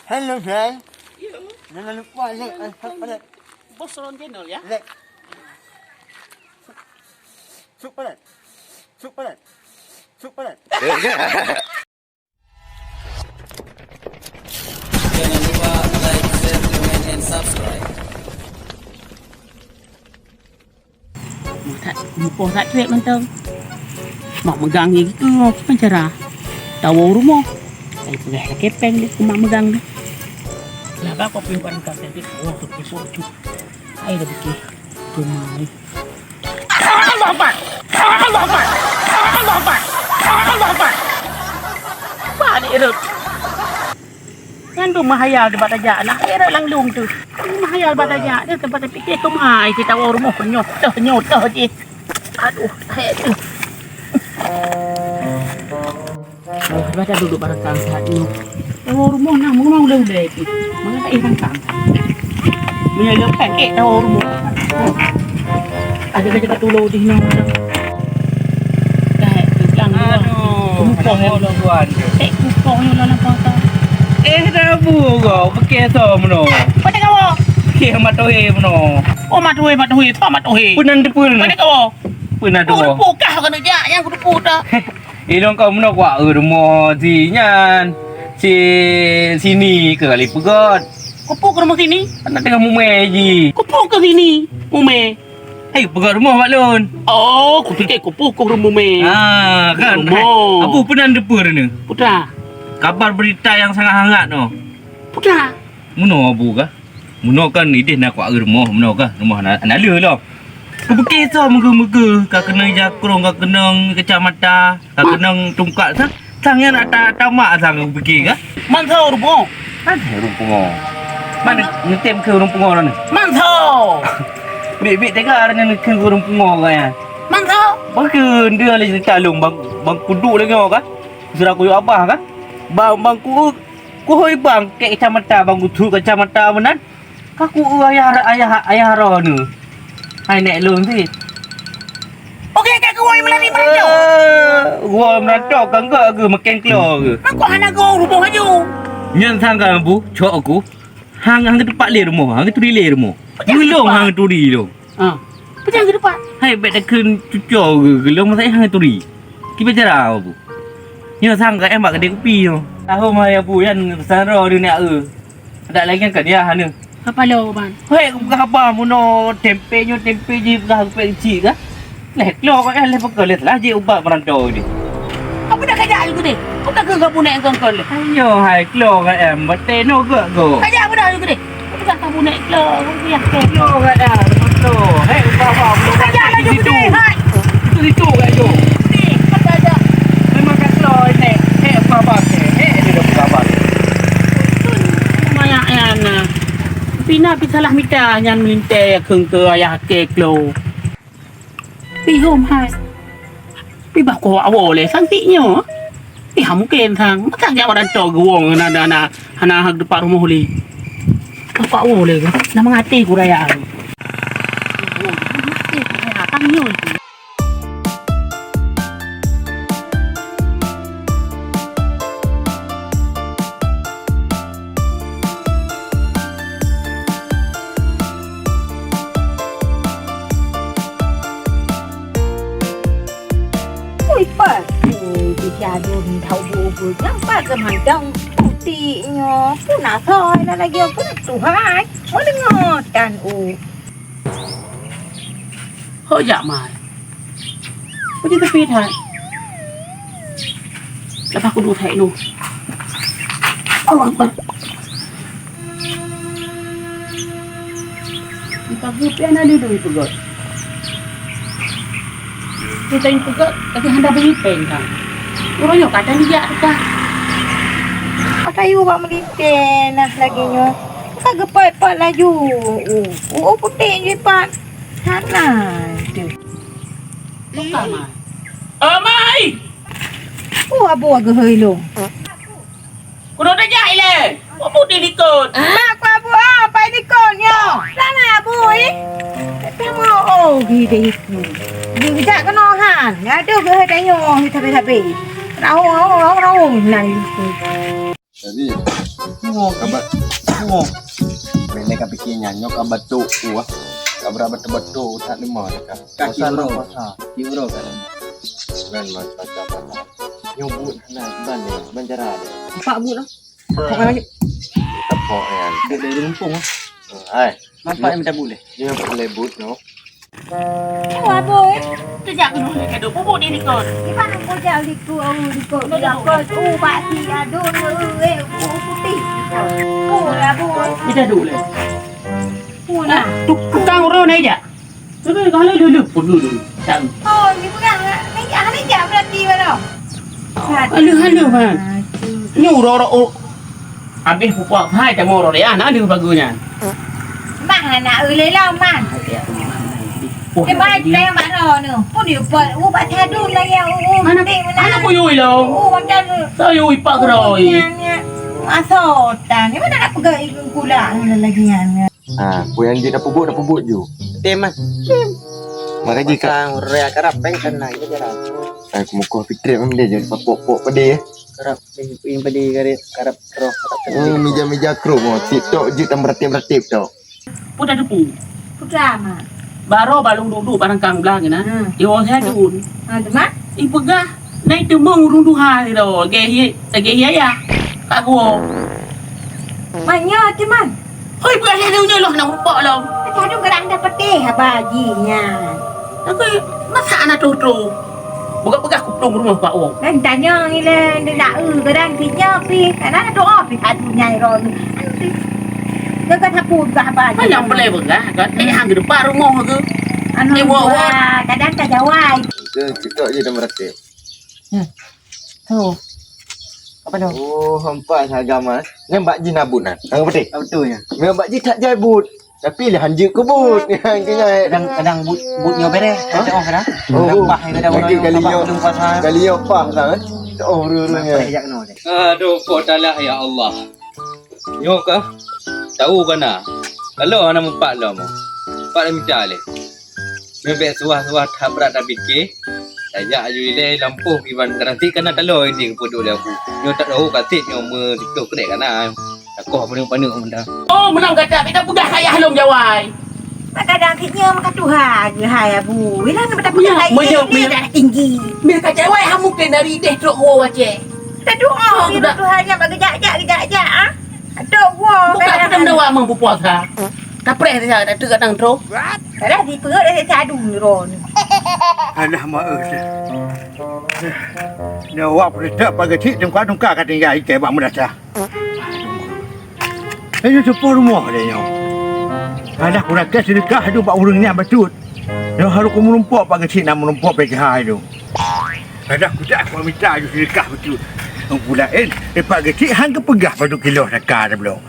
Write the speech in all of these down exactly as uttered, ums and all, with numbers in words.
Hello, guys. Jangan lupa like and subscribe. Bos Ron Channel, ya. Like. Subscribe. Subscribe. Subscribe. Jangan lupa like, share, comment, and subscribe. Mak that, mupoh that trek mantong. Mak megang je gitu, apa cara? Tawoe rumoh. Ai peugah lakée péng deh, mak megang deh. Lah, bah, kopi barang kasih deh. Wah, kopi susu. Ai dah bikin. Cuma ni. Allahu Akbar! Allahu Akbar! Allahu Akbar! Allahu Akbar! Bah, ni, Rut. Nyan tu mahayal di bak tajak, nah, hai rot lam lông tu. Mahayal bak tajak, dia tempat terpikir tu mai, kita awak rumoh penyok, teuh, nyoe, teuh je. Aduh, hai tu. Dah duduk barang kang saat ni. Awak rumoh nah, mula uleh-uleh tu. Mana tak ikan kang? Meunyoe lôn pakék tawoe rumoh. Ada lagi batu lo di sinoe. Dah, pegang dua. Aduh, kupoh ya. Kenapa lo tuan? Eh, kupoh ya, lah, nampak tak? Eh, dah bu kau, pakai so meno. Pada kau? Pakai matohe meno. Oh, matohe, matohe, tak matohe. Penan tepul. Pada kau? Penan tu. Kudepu kah kena jak, yang kudepu tak? Ilong kau meno kuak rumoh si nyan. Si sini ke kali peugöt. Kupu ke rumoh sini? Anak tengah mumai ji. Kupu ke sini? Mumai. Hei, peugöt rumoh bak lôn. Oh, kupikir kupu ke rumoh mumai. Ah, kan. Rumoh. Abu peunan depa ni. Putra. Kabar berita yang sangat hangat noh. Putra. Meno abu kah? Meno kan ideh na kuak rumoh, meno kah? Rumoh na, na le lom. Kupikir so meuge-meuge, ka keunong jakrong, ka keunong kacamata, ka keunong tungkat, sang, sang nyan ata, ata mak sang kupikir kah? Man so rumoh? Kan ureueng pungo. Man neutem keu ureueng pungo ni? Man so! Bit-bit tega nyan keu ureueng pungo kah nyan? Man so! Bang keu ndeue lé cerita lôn bang, bang kuduek lagèe nyoe kah? Sira kuyue abah kah? Bang, bang ku, kuhôi bang kek kacamata, bang kutrok kacamata meunan. Ka ku ayah, ayah, ayah roh ni. Hai nek lôn sit. Oke, ka ku wai meulari meurantau. Eh, wai meurantau ka enggak ke makin klo ke? Aku hana go ruboh aju. Nyan sangka bu, cok aku. Hang, hang teumpat lé rumoh, hang turi lé rumoh. Meulong hang turi lôn. Ah. Peue nyang keudepan? Hai, bèk takheun cuco ke, geulong masa hang turi. Kiban cara bu? Nyoe sang ka em bak keudè kupi nyoe. Tahom hai abu nyan peusan droe deungon eu. Adak lagèe nyan ka dia hana. Haba lo, Bang. Hai, bukan haba, meunoe tempe nyoe tempe jih bukan haba keuchik kah? Leh klo ka em, leh peugah leh salah jih ubat meurantau ni. Apa dah kajak lagi deh? Apa dah keu kabu naik kongkol leh? Ayo, hai klo ka em, bateno gak go. Kajak apa dah lagi deh? Peugah kamu naik klo, kamu yang klo. Klo kat dah, klo. Hei, ubah, ubah, ubah. Ajar lah, jom deh, hai. Itu, itu kat jom. Ni, kan dah ada. Memang kat klo ni. Hei, ubah, ubah. Hei, dia dah ubah, ubah. Banyak yang, ah, pina pi salah mita nyan meulintèe keu, keu ayah ke klo. Pihom hai. Pi bah kawak woe lé sang tik nyoe. Pi ha mungken sang. Masa jak badan tok geuwong hana, hana, hana hak depak rumoh lé. Kawak woe lé. Nama ngati ku raya. Ngati ku raya. Tang nyoe. Ui, pat. Ui, di jadun tau bubur. Nyang pat keu mantong putik nyoe. Pun asoi na lagi pun tuhai. Oh, deungo tan u. Ho jak mai. Pergi tepi that. Lepas aku duduk that dulu. Allah Akbar. Di pagi pian ada dua peugöt. Kita yang peugöt, tapi hendak beri pen kan. Orang yang kata ni jak dekat. Apa you buat melipin nah lagi nyoe? Ka geupat-pat laju. Oh, oh, putéh jih pat. Hana deuh. Buka mai. Oh, mai! Oh, abu geuhôi lôn. Kuno tajak ilèe. Oh, putéh likot. Mak ku abu, ah, pai likot nyoe. Sana abu, eh. Tamo, oh, gideh itu. Geujak keunoe han. Aduh, geuhôi tanyoe, tapi-tapi. Raung, raung, raung, raung. Nah, itu. Jadi, Ngo. Kabat. Ngo. Bèk lé ka piké nyan, nyoe ka batuk kuah. Ka brat batuk-batuk that lima dekat. Kaki puasa uroe. Puasa. Kaki uroe kan. Kan mas baca apa? Nyoe buet hana ban ni, ban cara dia. Empat buet lah. Kok lagi? Tepok kan. Dia dari Lumpung lah. Hai. Nampak minta buet leh. Dia boleh buet no. Oh, abang, eh. Tu jak kena kado bubuk di likot. Di mana kau jak likot? Oh, likot. Likot. Oh, bak si adun, eh, oh, putih. Oh, abang, eh. Kita dulu leh. Oh, nah. Tuk-, tukang urut naik jak. Tapi kalau dulu, dulu, dulu. Tak. Oh, ni pegang. Naik jak, naik jak berarti, Bang. Aduh, aduh, Bang. Ni urut-urut, oh. Habis pupuk hai temu urut dia, nah, aduh, bagus nyan. Mah anak uleh lah, Mah. Dia baik dah yang baru ni. Pun dia buat, oh, baca dulu lah ya, oh, oh, mana, penting mana. Mana kuyui lo? Oh, macam tu. Saya ipak keroi. Nyan, nyan. Asotan. Ni mana nak pegang ibu pula ni lagi nyan. Ha, peue nyang jeuet tapeubuet, tapeubuet ju. Tem, ah. Makajih ka. Pasang rea karab peng sana, itu jalan. Ai, kumukoh pitrep mendeh jadi papok-pok pedih, eh. Karab peng, peng pedih, karab, karab roh, karab pedih. Oh, mija-mija krup, oh. TikTok jeuet tam beratip-beratip tok. Peue tateupeu? Peue drama? Baroe balong duek-duek barangkang blang keunan. Hmm. Iwoe sadun. Ha, teuma? Ipeugah, nai teumeung ureueng tuha sidroe, lagèe hi-, lagèe hi ayah. Ka geuwoe. Man nyoe, teuma? Hoi, peugah lé nyoe loh, na upok lom. Ka dong geurang dah peuteh haba jih nyan. Tapi, masa na troh-troh? Peugah-peugah kuplueng rumoh bak wong. Dan tanyong ilèe, ndak eu, kadang pih nyoe pih. Kadang doa pih satu nyai roh ni. Dekat sapu bah bah. Kan nyang boleh peugah kan? Eh, hang di depan rumoh ke? Anu, eh, wah, wah. Kadang ka jawai. Itu, itu aja dah merasa. Hmm. Tu. Apa tu? Oh, hampa agama. Nyan bak jih na buet na. Hang beutôi? Ah, beutôi nya. Memang bak jih that jai buet. Tapi lé hanjeuet keu buet. Kadang, kadang buet, buet nyoe bereh. Hah? Tengok kadang. Oh, kadang bah, kadang orang kali nyoe, kali nyoe pah dah, eh. Oh, ru, ru, ru. Aduh, kok talah ya Allah. Nyoe kah? Tahu kana? Kalau ana meupat lom. Pat mita lé. Nyoe bèk suah-suah that brat tapike. Tajak aju ilèe lampôh kiban, kadang sit kana taloe ini keupeudok lé aku. Nyoe tak tahu ka sit nyoe meutitoh keudéh kana. Takoh paneuk-paneuk mantong. Oh, meunan gata, bèk tapeugah ayah lôn jawai. Kadang sit nyoe meuka tuha je hai Abu. Ilang bèk tapeugah ayah, meunyoe, meunyoe, darah tinggi. Meunyoe ka jawai, ha mungken dari idéh trok woe wacée. Tadoa, oh, Tuhan nyan bak geujak-jak, geujak-jak, ah. Adoh woe. Bukan kadang, kadang doa meupuasa. Kapreh saja, tak kadang trok. Alah, di perut dah sadu ni, Ron. Alah, maaf. Nyawa peurintah pageut cit tungka-tungka ka tinggai ikai bak meudasah. Ayo seupôt rumoh lé nyoe. Alah, kurang keu seudeukah tu bak ureueng nyan bacut. Nyoe harôh kumeurumpok pageut cit na meurumpok P K H tu. Alah, kudak aku mita aju seudeukah bacut. Ureueng laén, eh, pageut cit han geupeugah padub kilo saka tabloe.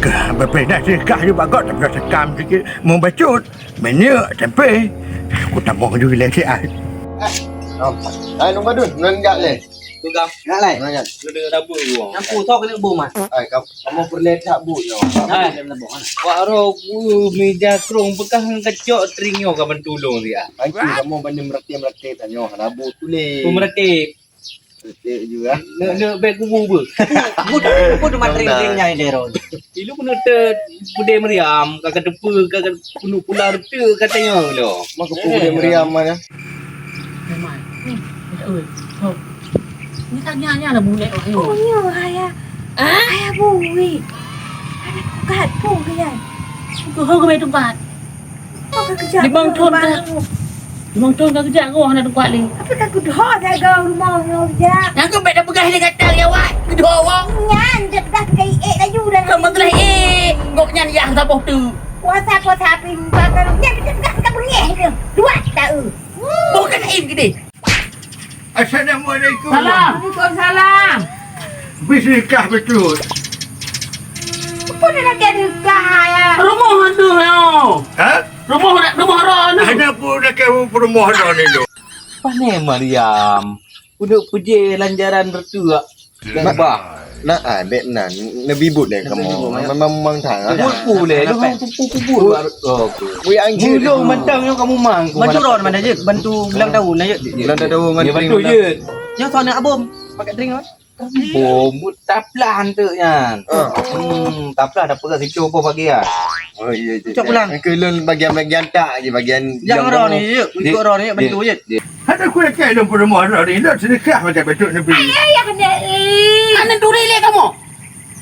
Ka, bèe-bèe na seudeukah aju bak gob tabloe saka sikit meubacut. Minyeuk, tempe. Aku tamong ju ilèe siat. Eh, oh. Hai, Nong Badun, nan jak lé. Peugah. Nak lai. Nan jak. Kena rabut dulu. Nyang pu, sok kena bom, ah. Hai, kam-, kamu peureulèe that bu nyoe. Hai. Wak ro bu meja krong peugah ngon kacok tring nyoe ka ban tulông dia. Hai, kamu banding merati-merati tanyoe, hana bu tuléh. Bu merati. Beutôi juga. Nak, nak bèk kubu beu. Kubu, kubu tu materi. Nah. Tingnya ini, Ron. Ilu kena te-, pudé meriam, ka, ka teupeu, ka, ka penuh pular tu katanya lo. Maka pudé meriam mana? Memang. Ni, oi. Ho. Ni kan nyanya lah bulek wak. Oh, nyo, ayah. Ah? Ayah bui. Ada kat pun ke ya? Ke ho ke betul kat? Limong thon ka, limong thon ka geujak roh hana teukuat lé. Tapi ka keudroe jaga rumoh nyoe jak. Nyang keuh bèk tapeugah lé gata, ya, Wai. Keudroe wong. Nyan, dia peugah keu ék laju dah. Keu meuteuleh ék, gobnyan yah saboh teuk. Puasa, puasa api muka keu nyan, dia peugah ka beungéh dia. Dua ta eu. Bukan ain gede. Assalamualaikum. Salam. Waalaikumsalam. Bisi kah beutôi? Apa dia nak kira kah, ya? Rumoh tu, ya. Ha? Rumoh nak, rumoh roh tu. Ada pun nak kira rumoh roh ni tu. Pane Mariam. Uduk puje lanjaran retua. Dan bah. Nah, ah, dek nan. Nabi but dek kamu. Memang memang thang, ah. But pu lé, lu hang pu kubur baru. Oh, okey. Wei, anjir. Bulong mantong nyoe kamu mang. Bantu ron mana je? Bantu bulan tahun aja. Bulan tahun ngan bantu je. Nyoe sana abom. Pakai drink apa? Boh, taplah anteuk nyan. Ah. Hmm, taplah dah peugah sicoe boh bagian. Oh, iya, iya. Cok pulang. Ke lôn bagian-bagian tak je, bagian Jangan yang roh boh. Ni, yuk. Ikut roh ni, yuk, bantu, yuk. Hana ku lakèe lôn peurumoh roh ni, lôn seudeukah macam bacut Nabi. Ai, ai, hana, eh. Hana turi lé kamoe.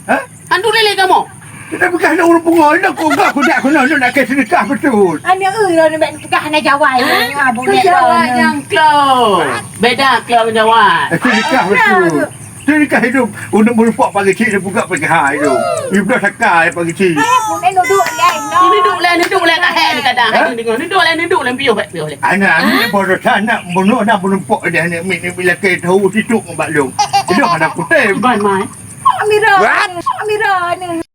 Hah? Hana turi lé kamoe. Kita bekas lôn ureueng pungo, lôn ku gak kudak keunoe, lôn nak keu seudeukah beutôi. Aneuk eu lôn bèk peugah hana jawai. Hah? Abang Keu jawai nyang klok. Beda klok ngon jawai. Eh, seudeukah beutôi. Seudeukah hidup. Untuk meureumpok pagi cik, dia buka pagi hai tu. Iblis sakai pagi cik. Hai, aku nak duduk lain, no. Ini duduk lain, duduk lain, tak hai ni kadang. Hah? Hai, dengar. Duduk lain, duduk lain, piôh, piôh lain. Anak, anak, baru sana, bunuh, nak meureumpok dia, anak, mi, ni, bila ke tahu, situ, ngon bak lông. Itu ada putih. Ban, Mai. Amira. What? Amira ni.